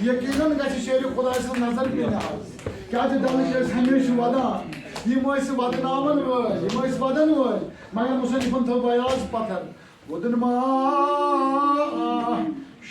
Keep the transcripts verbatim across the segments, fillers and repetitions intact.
یقیناً گژھِ شیرِ خدایہِ سٕنٛز نظر پینۍ آز۔ کیٛازِ ڈلٕکۍ ٲسۍ ہمیشہِ ودان۔ یِم ٲسۍ ودناون وٲلۍ، یِم ٲسۍ ودن وٲلۍ۔ مگر مصنفن تھٲو بیاض پتھر۔ وودُن ما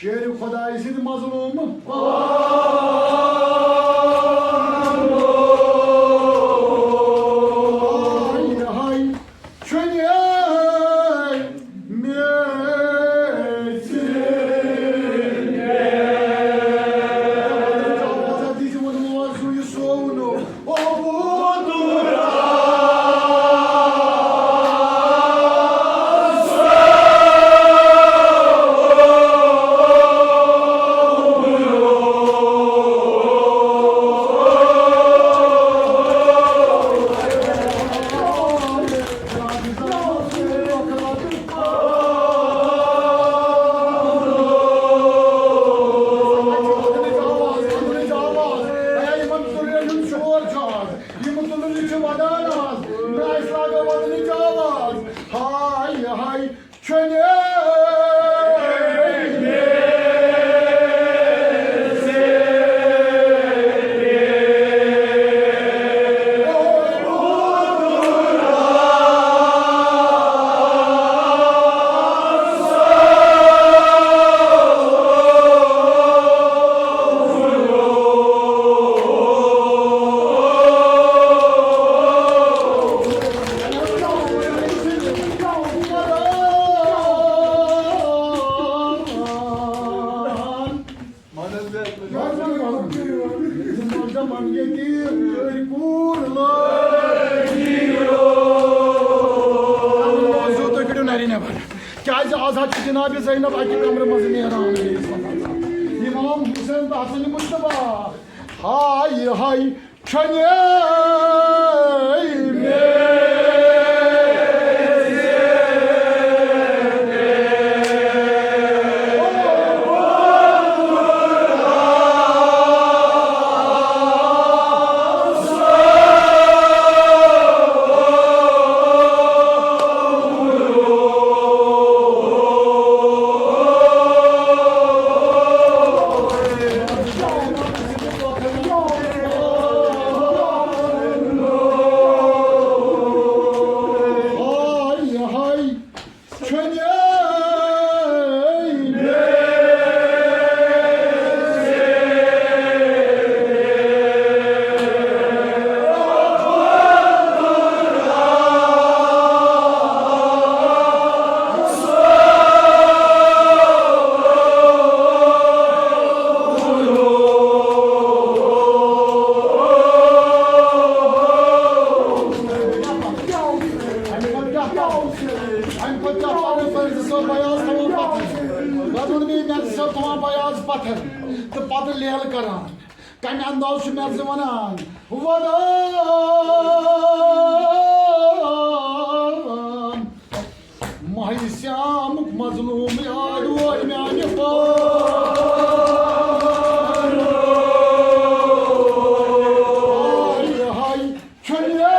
شیرِ خدایہِ سٕنٛدۍ مظلوٗم۔ ہاے، ہاے۔ چھُنہٕ میٚژِ۔ آواز دِژ ووٚنمو سُہ یہِ سووُن۔ او بوٗ یِمن ژُرٮ۪ن ہُنٛد شور چھُ آز، یِم ژُلرِ چھِ ودان آز، نہ اَسہِ لاگو ودنٕچ آواز۔ ہاے ہاے، چھُنہٕ تُہۍ کٔڑِو نرِ نٮ۪بر۔ کیٛازِ آز حظ چھِ جناب زینب اَکہِ کمرٕ منٛز نیران۔ امام حسین تہٕ حسن مجتبیٰ۔ ہاے ہاے۔ چھُنہٕ ہاے ہاے۔ اَمہِ پتہٕ کیٛاہ پَرو؟ اَمہِ پتہٕ کیٛاہ پَرو؟ زٕ صٲب بیاض تھاوان پَتھر۔ وَنُن بیٚیہِ مےٚ زٕ صٲب تھاوان بیاض پَتھر تہٕ پَتہٕ لیلہٕ کران۔ کَمہِ انداز چھُ مےٚ زٕ وَنان؟ وَدان۔ ماہِ صیامُک مظلوٗم یاد ووت میانہِ پان۔ ہاے ہاے، چھُنہٕ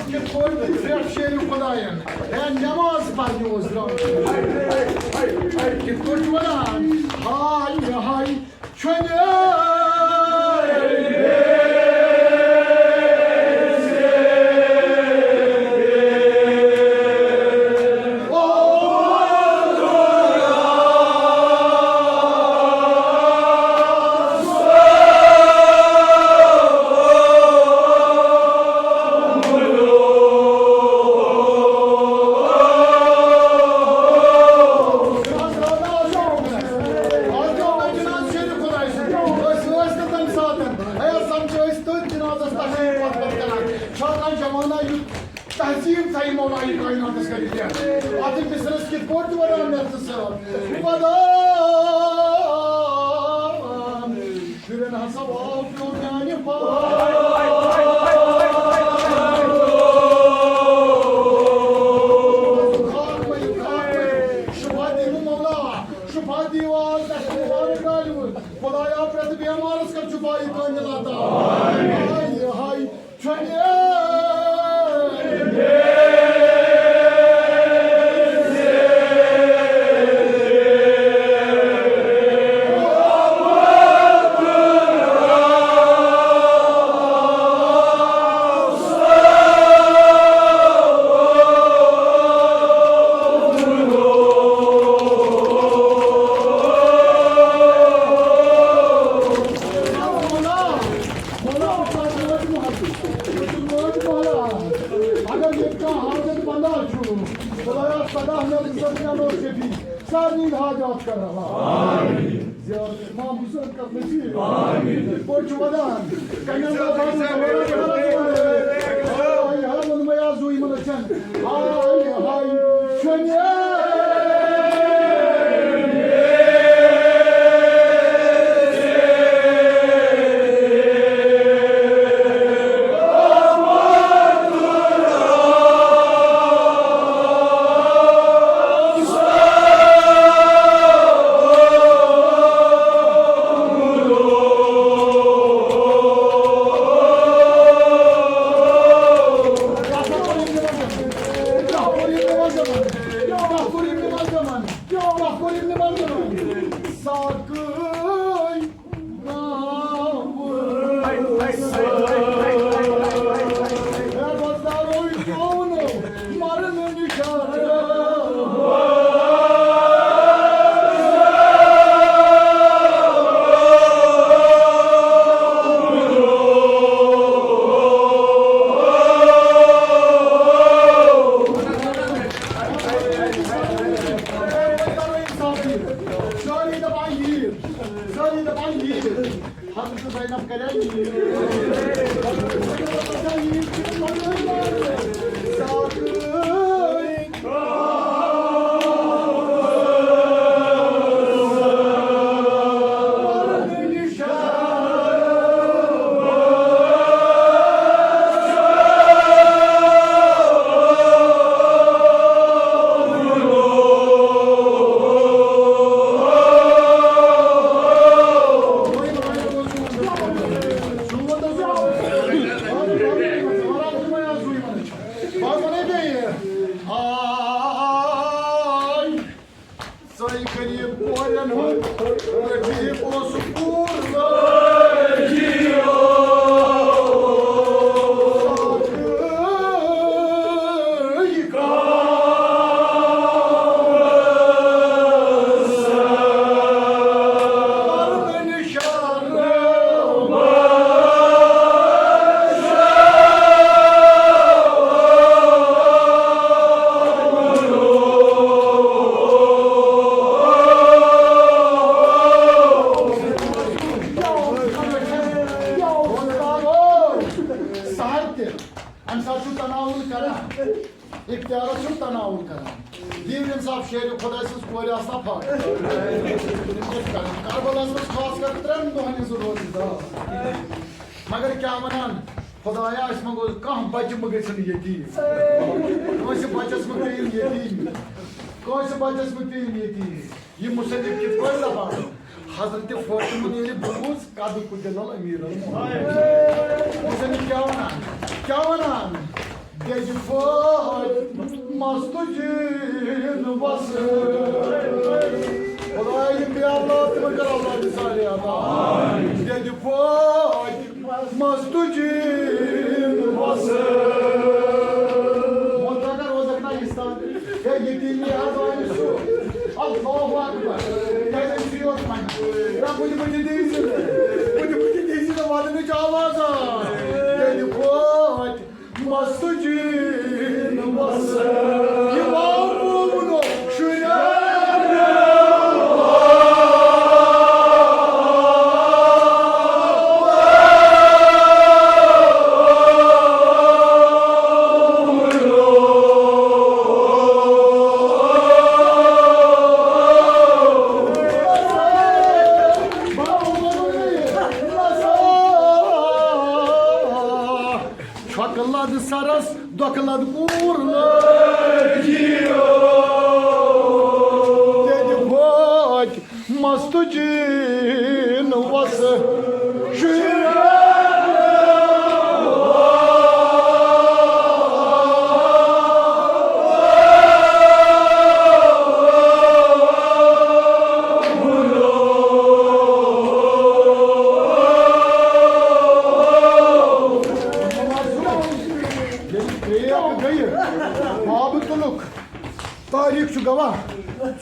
کِتھ پٲٹھۍ پھرٛٹھ شیرِ خۄدایَن؟ ہے، نٮ۪ماز پَرنہِ اوس درٛامُت۔ کِتھ پٲٹھۍ چھُ وَنان؟ ہاے، ہاے، چھُنہٕ تہذیٖب تھایہِ مولایہِ کائناتس کٔرِتھ کینٛہہ۔ اتھ مصرس کِتھ پٲٹھۍ تہِ ونان مےٚ ژٕ صٲب؟ ودان۔ ہسا آو پیوٚو میانہِ پاے۔ شفا دِیِو مولا، شفا دِیِو آز اَسہِ مُبارک عالمہٕ۔ خدایا، پرٛٮ۪تھ بیمارس کر شفا یہِ کٲمِل عطا۔ ہاے، ہاے، چھۄنہِ۔ اگر ییٚتہِ کانٛہہ حاجت بندا چھُ، خدایا، سداہ مےٚ رزق مےٚ نوش شفیع، سارنٕے حاجات کر روا۔ زیارت امام حسین کر نصیب۔ پٲٹھۍ چھُ ودان۔ کنٮ۪ن دۄہن ہاے ہاے ووٚنمَے آز زُو یِمن أچھن۔ ہاے ہاے چھُنہٕ۔ سٲری دپان ییٖر، سٲری دپان ییٖر۔ حضرت زینب کرے ییٖر۔ آے، ژَے غریٖب کورٮ۪ن ہُنٛد غریٖب اوس کوٗر زٲوۍ۔ سحر تہِ اَمہِ ساتہٕ چھُ تناوُل کران، اختیارس چھُ تناوُل کران۔ دِیِو اِنصاف، شیرِ خۄداے سٕنٛز کورِ آسنا پھاٹھ۔ تِم کیٛاہ چھِ کران؟ کربلس منٛز خاص کر ترٛٮ۪ن دۄہن ہٕنٛز روزٕ دار۔ مگر کیٛاہ وَنان؟ خۄدایا، أسۍ منٛگو کانٛہہ بچہٕ مہٕ گٔژھِن یتیٖم۔ کٲنٛسہِ بچس مہٕ پیٚیِن یتیٖم۔ کٲنٛسہِ بچس مہٕ پیٚیِن یتیٖم۔ یہِ مُصنِف کِتھ پٲٹھۍ دَپان؟ حضرت فاطمہ ییٚلہِ بوٗز، قد کُدِل الامیر المؤمنین۔ مُصنِف کیٛاہ وَنان؟ کیٛاہ وَنان؟ دٮ۪دِ فاطمہ مستُجیٖن وَسہٕ۔ خدایا، یِم بے اولاد، تِمن کر اولاد صالح عطا۔ دٮ۪دِ فاطمہ مستُجیٖن وَسہٕ۔ وۄنۍ کر روزکھ نا یہِ سان؟ ہے، ییٚتی مےٚ حظ وَنہِ سُہ۔ اللہ اکبر۔ کیٛازِ أمۍ سٕے یوت وَنہِ؟ نہ، بہٕ تہِ، بہٕ تہِ دِیہِ زِ نہٕ۔ بہٕ تہِ، بہٕ تہِ دِیہِ زِ نہٕ وَننٕچ آواز آ۔ ییٚلہِ وٲتۍ مستہٕ جیٖن وَسہٕ۔ یہِ واو ووٚنُو شُرٮ۪ن۔ تدکور لٲگِو۔ تیٚلہِ وٲتۍ مستہٕ جیٖن وسہٕ شُرۍ۔ ییٚلہِ کرٛیک گٔیہِ، بابہٕ تُلُکھ۔ تٲریٖخ چھُ گواہ،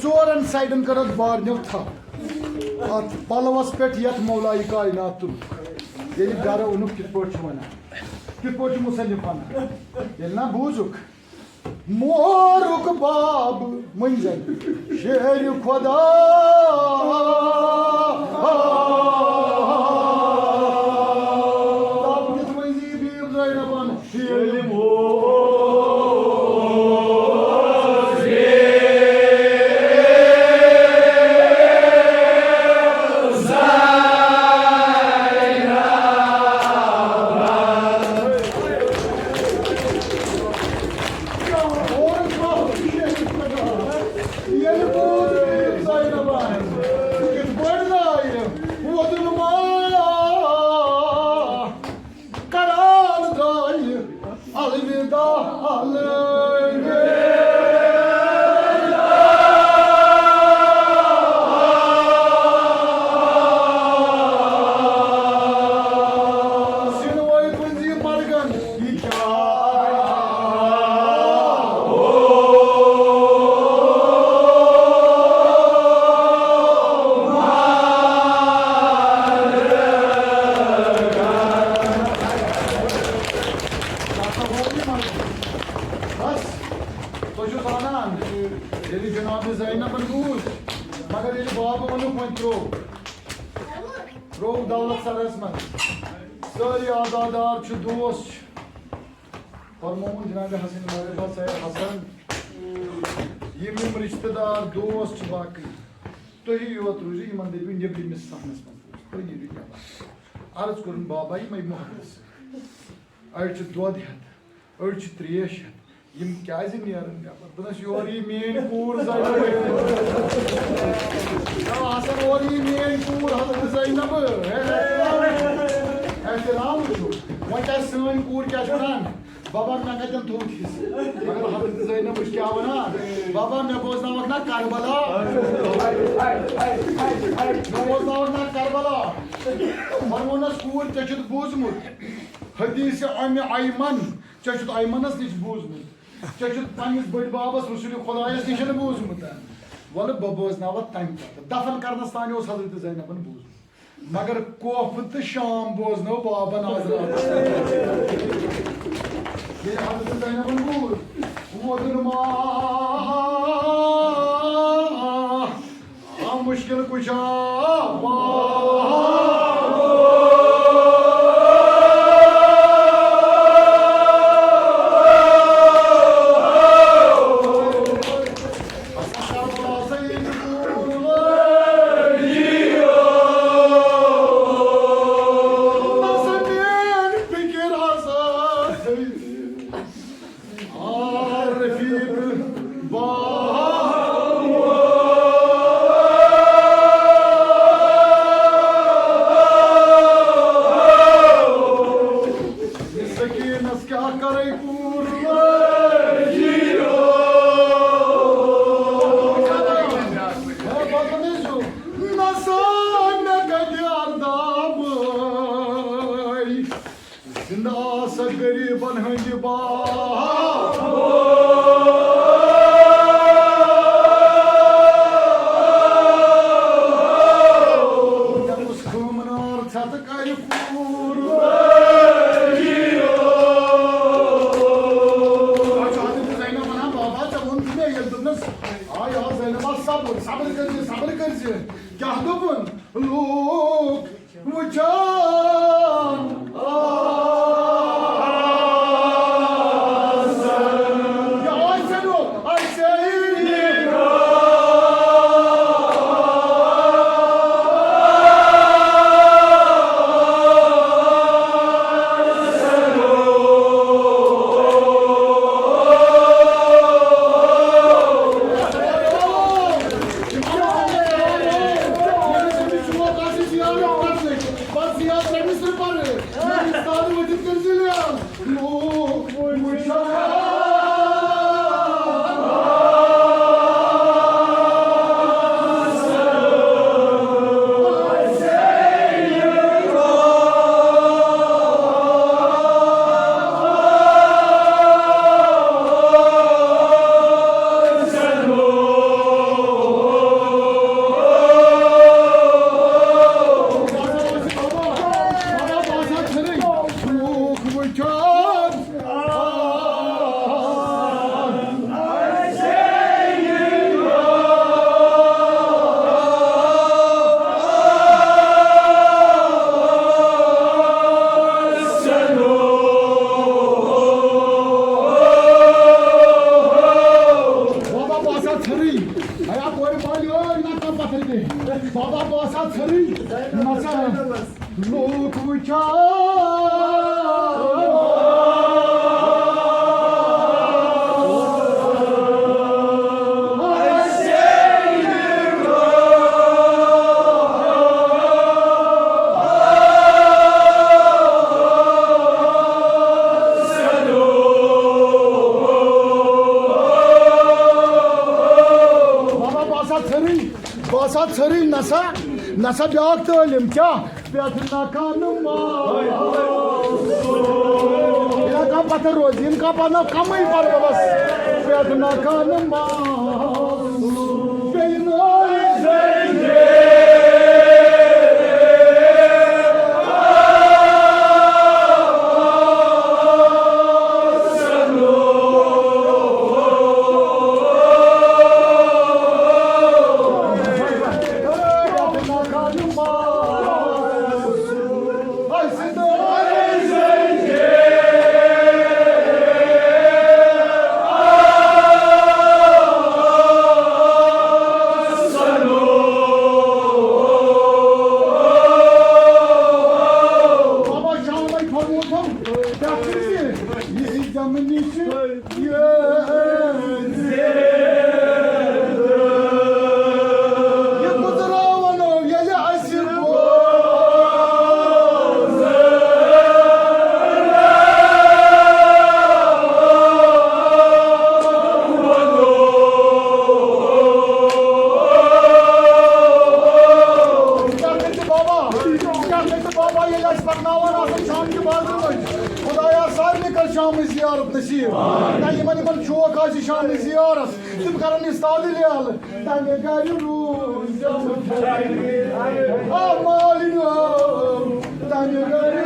ژورن سایڈن کٔر اتھ بارنیو تھپھ۔ اتھ پلوس پٮ۪ٹھ یتھ مولایہِ کائنات تُلُکھ۔ ییٚلہِ گرٕ اوٚنُکھ، کِتھ پٲٹھۍ چھُ ونان؟ کِتھ پٲٹھۍ چھُ مصنف ونان؟ ییٚلہِ نہ بوٗزُکھ، مورُک باب مٔنزل شیر خدا۔ تب کِتھ مٔنزی بیٖب زینبن ییٚلہِ مول ییٚلہِ بوٗز بیٖب زینبن کِتھ پٲٹھۍ درٛایہِ وۄدُن ما کران درٛایہِ الوداع الوداع۔ سِنوے کُنزِ مرگن یہِ کیٛاہ؟ بس، تُہۍ چھِو زانان، ییٚلہِ جناب زینبن بوٗز، مگر ییٚلہِ بابہٕ ووٚنُکھ، وۄنۍ ترٛوو، ترٛوو دولت سرس منٛز۔ سٲری عزادار چھِ، دوس چھِ۔ فرمووُن جناب حسن مغربا صاحب حسن، یِم یِم رشتہٕ دار، دوس چھِ باقٕے، تُہی یوت روٗزِو، یِمن دٔپِو نیٚبرِمِس صحنس منٛز روٗزِو، تُہۍ نیٖرِو نٮ۪بر۔ عرض کوٚرُن، بابا، یِمے محبت سۭتۍ، أڑۍ چھِ دۄد ہٮ۪تھ، أڑۍ چھِ ترٛیش ہٮ۪تھ، یِم کیٛازِ نیرَن نٮ۪بر؟ دوٚپنَس، یورٕ یی میٛٲنۍ کوٗر زینب۔ آ، حسن، اورٕ یی میٛٲنۍ کوٗر حضرت زینب۔ ہے، احترام، احترام وٕچھِو۔ وۄنۍ کیٛاہ سٲنۍ کوٗر کیٛاہ چھِ وَنان؟ بابا، مےٚ کَتٮ۪ن تھوٚوُتھ حِصہٕ؟ مگر حضرت زینب وٕچھ کیٛاہ وَنان۔ بابا، مےٚ بوزناوَکھ نا کربلا؟ مےٚ بوزناوَکھ نا کربلا؟ وۄنۍ ووٚننَس، کوٗر، ژےٚ چھُتھ بوٗزمُت حدیث اَمہِ ایمن؟ ژےٚ چھُتھ ایمنَس نِش بوٗزمُت؟ ژےٚ چھُتھ پننِس بٔڑۍ بابس رسول خدایس نِش بوٗزمُت۔ وَلہٕ بہٕ بوزناوَتھ تَمہِ پتہٕ۔ دفن کرنس تانۍ اوس حضرت زینبن بوٗزمُت، مگر کوفہٕ تہٕ شام بوزنٲو بابن آز راتس۔ ییٚلہِ حضرت زینبن بوٗز، ووتُن ما آ مشکل کشا۔ فکر ہسا آ رفیق با سکینس کیا کرے پور۔ نسا مےٚ کتہِ اردام۔ زندٕ آسکھ غریٖبن ہٕنٛدِ باپٲرۍ۔ مےٚ کُس خٲمہٕ نار ژھٮ۪تہٕ کرِ پوٗرٕ؟ پتہٕ چھُ حضرت زینب ونان، بابا، ژےٚ ووٚنُتھ مےٚ ییٚلہِ دوٚپنس، آے آ زینبا، صبر، صبر کٔرزِ، صبر کٔرزِ۔ کیٛاہ دوٚپُن؟ لوٗکھ وٕچھان آسن۔ یہِ آسن نہٕ اَسے۔ بابا، بہٕ ہسا ژھٕرٕے، بہٕ ہسا ژھٕرٕے، نسا، نسا بیٛاکھ تعلیٖم کیٛاہ؟ پٮ۪ٹھ نہ کانہہ ماز۔ یہِ نہ کانہہ پتھر روزِ، یہِ نہٕ کانہہ پتہٕ نہ کمٕے پرٕ بس۔ پٮ۪ٹھ نہ کانہہ ماز۔ بیٚیہِ نہٕ بابا شامے تھوٚومُت، یہِ زمنی چھُ۔ یہِ گُزراوَن ییٚلہِ اَسہِ بوز۔ کیٛاہ گژھِ بابا؟ کیٛاہ گژھِ بابا ییٚلہِ اَسہِ پَکناوان آسان شام کہِ بازرٕ منٛز؟ خدایا، سارنٕے کر شامٕچ زیارت نصیب۔ نہ یِمن، یِمن شوق آسہِ شامٕچ زیارت، تِم کرن یہِ سادٕ لیلہٕ۔ تَمہِ گرِ روٗز آ مالِنہِ، تَمہِ گرِ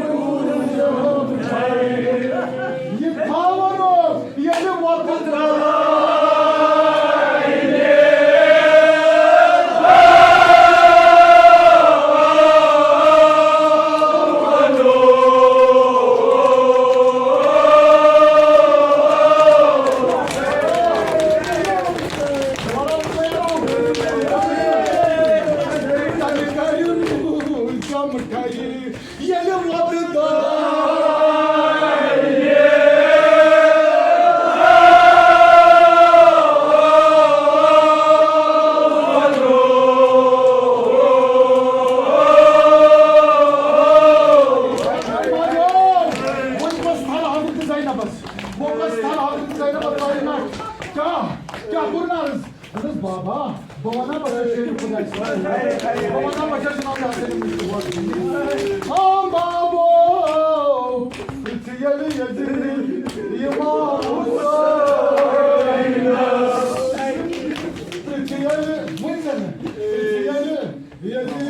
روٗز یہِ تھاوَن ییٚلہِ وۄتہٕ درٛاے۔ ییٚلہِ وۄتہٕ درٛاے۔ وۄنۍ کۄس تھل حضرت زینبس؟ وۄنۍ کۄس تھل حضرت زینبس؟ کیٛاہ، کیٛاہ کوٚر نہٕ عرض؟ دوٚپُس، بابا، بہٕ وَنہٕ ہا، بہٕ چھُس شیرِ خۄداے سُنٛد۔ بہٕ وَنہٕ ہا، بہٕ چھُس جناب حسن۔ ہاں بابو، ژٕ ییٚلہِ ییٚتہِ یِوان حسینَس، ژٕ ییٚلہِ، ؤنۍ زَن، ژٕ ییٚلہِ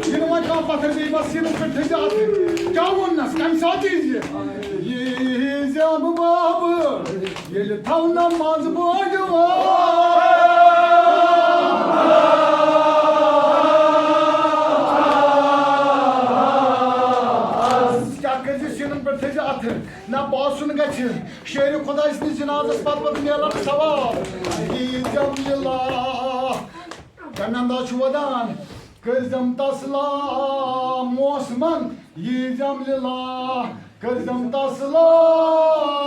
یِنہٕ وۄنۍ کانٛہہ پتھر بیٚیہِ بس یِنہٕ پٮ۪ٹھ تھٔجہِ اَتھٕ۔ کیٛاہ ووٚننس؟ کَمہِ ساتہٕ یی یہِ؟ یی زٮ۪م بابہٕ۔ ییٚلہِ تھاونہٕ منٛز بٲگۍ وار۔ کیٛاہ کٔرۍ زِ سیٖنَن پٮ۪ٹھ تھٲے زِ اَتھٕ؟ نہ باسُن گژھِ شیرِ خۄداے سٕنٛدِس جنازَس پتہٕ پتہٕ میلن ثواب۔ ییٖزٮ۪م لِلہ۔ کَمہِ انداز چھُ وَدان؟ کٔرۍزٮ۪م تسلام موسمن، ییٖزٮ۪م لِلہ، کٔرۍزٮ۪م تسلام۔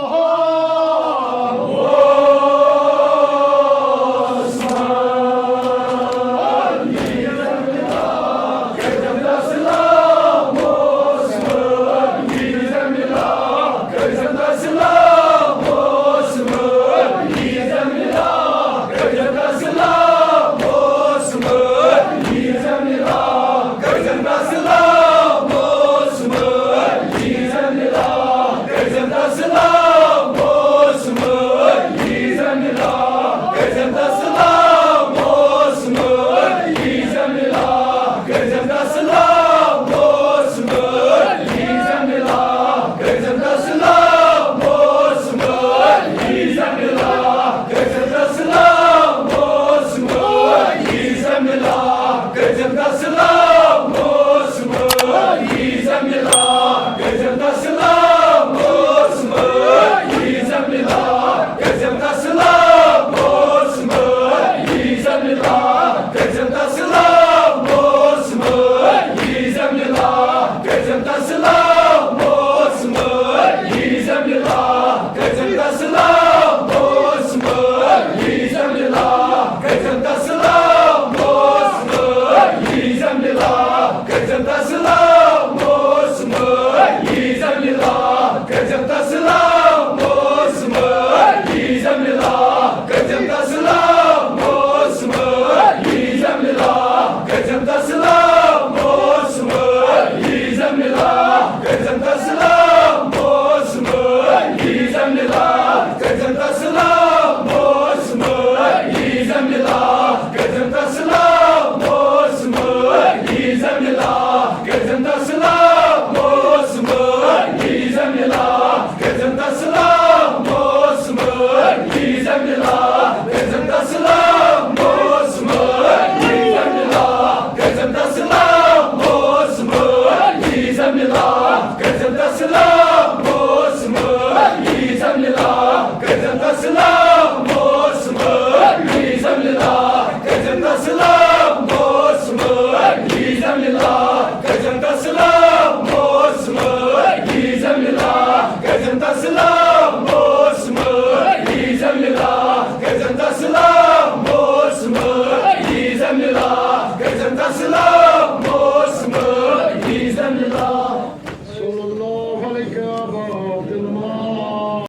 گژھن تسلام۔